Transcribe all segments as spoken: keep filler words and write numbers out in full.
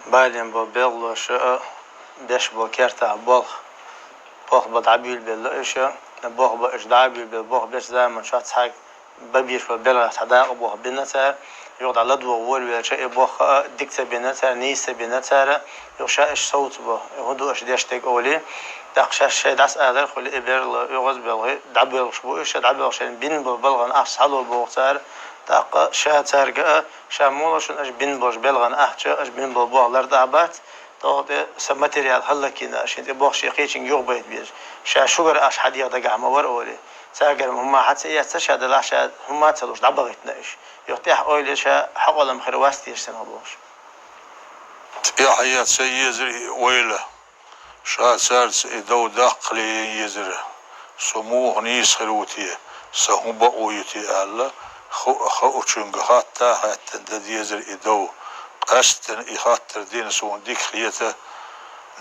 Балийна болу белхалоша а, беш болу кертахь болх, болх бан дӀабуьйлабелла иша, болх бан иша дӀабуьйлабелла, болх бечу заманчохь цхьаьг бан беш болу белхех цхьа дакъа болх бина цара, юха дӀа ладогӀа волавелча, и болх а дика ца бина цара, нийса ца бина цара, юха ша иша совцабо, и хӀун ду аша деш дерг олий, тӀаккха шаьш шайн дӀасаалар а хуьлу и берла, оьгӀаз а белхий, дӀабоьлхуш бу иша, дӀабоьлхуш шайна бина болу балхана ахча схьало боху цара, тӀаккха ша цаьрга а, ша муха ло шуна аша бина болчу белхана ахча, аша бина болу болх лар тӀехь бац, тӀехула тӀе сан материал хӀаллакйина, шен тӀе болх шен кхечуьнга юхабайта беза. Ша шуьгара ахча хьан дегӀ дагахь ма вара олий. Цаьргара хӀумма хьан ца эцна, ша делахь ша хӀумма а ца луш дӀабахийтина иша. Юха тӀехь ойла ша хьакъалам хир вац теша санна бохуш. ТӀехь а ца езара и ойла. Ша цаьрца и дов даккхале езара. Со муха нийса хир ву те, сан хӀун бакъо ю те аьлла, ху-, хаучуьнга хатта а хаьттина дан дезара и дов. Къаьсттина и хаттар дина суна дика хета,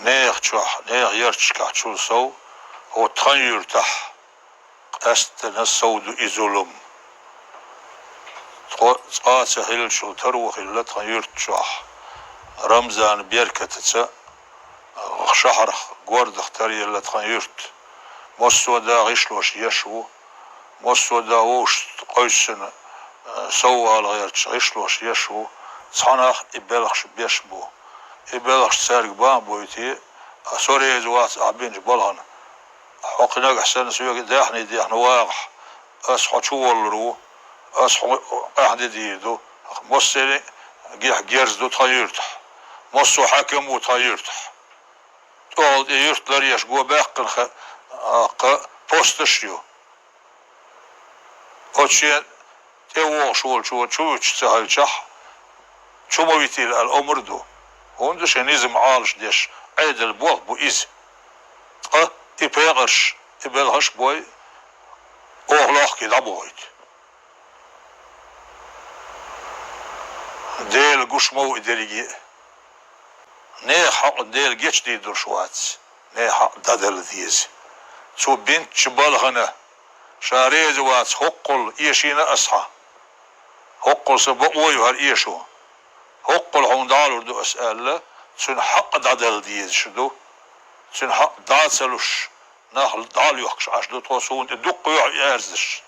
нехан чохь, нехан ярташкахь чул сов, хӀо тхан юьртахь. Къаьсттина сов ду и зулам. Тхо цкъа а ца хиллачул таро хилла тхан юьрта чохь. Рамзан беркатаца шахьарх, гордах таръелла тхан юьрта. Массо а да гӀишлош еш ву. Массо а да вовшашца къовсина, э, соввала гӀерташ гӀишлош еш ву. Цхьанхьа и белхаш беш бу. И белхаш цаьрга бан а бойтий, а со реза вац ахь бинчу балхана. Хьо кхин нагахь санна соьга даьхний дехна вагӀахь, ас хьо чу воллур ву, ас хьо къаьхьа де дийр ду, массеран а гихь герз ду тхан юьртахь, массо а хьаькам ву тхан юьртахь. ТӀехула тӀе юьрт ларъеш го баьккхина ха-, а, кха посташ а ю. Оцу шен тӀевогӀуш волчо чу вуьтуш ца хилчахь, чу ма витийла аьлла омра ду, хӀунда шен низам Ӏалаш деш, Ӏедал болх бу иза. Ткъа и пекъарш, и белхаш а бой, оха лохке дӀабохуьйту. Дела гуш ма ву и дерриге а. Нехан хьакъ Дела гечдийр долуш вац, нехан хьакъ дӀадала деза. Цо бинчу балхана ша реза вац, хӀоккхул эшийна ас хьан. ХӀоккхул сан бакъо ю хӀара эшо. ХӀоккхул хьуна дӀалур ду ас аьлла, цуьнан хьакъ дӀадала дезаш ду. Цуьнан хьакъ дӀа а ца луш, нах дӀа а лоьхкуш Ӏаш ду тхо, суна тӀе дуккха юьхьа и аьрзнаш.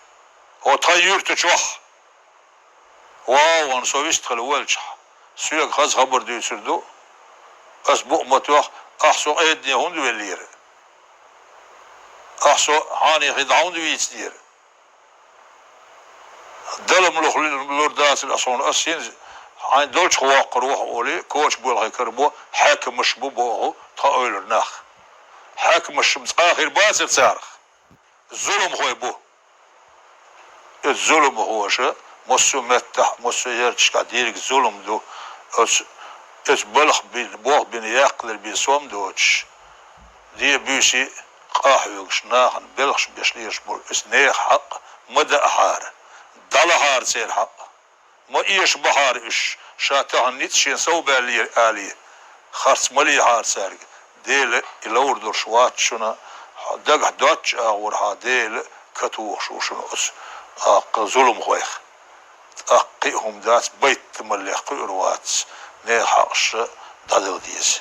ХӀо тхан юьрта чохь. Вау, ван со вистхила валчахь, соьга хаза хабар дуьйцур ду. Ас букъ ма тоьху, ахь со къедане хӀунда веллера? Ахь со хьанехе дӀа хӀунда вийцинера? Далам лух лур дацара ас хьуна, ас хӀинца хьайн долчух воккхур ву хьо олий, коча боьлхе карабо, хьаькамаш бу боху тхан ойлур нах. Хьаькамаш-м цкъа а хир бацара царах. Зуламхой бу. Иза зуламхоша массо а меттахь, массо а ярташкахь дийриг зулам ду. Оцу, оцу балха бина, болх бина яккхалар бен сом доцуш, де буьйсий къахьоьгуш, нахана белхаш беш лелаш болу иза нехан хьакъ ма даахьара, дӀалахьара церан хьакъ. Ма эша бахьара уьш, ша тахана ницкъ шен сов баьллера алий, харц ма лехьара цаьрга. Дела и ловр долуш вац шуна, хьо дагахь доцчу агӀор хьан Дела катухуш ву шуна оцу, а, кху зуламхойх. ТӀаккха кхин а хӀума дац, байтамаллех кхуьур вац, нехан хьакъаш дӀадала деза.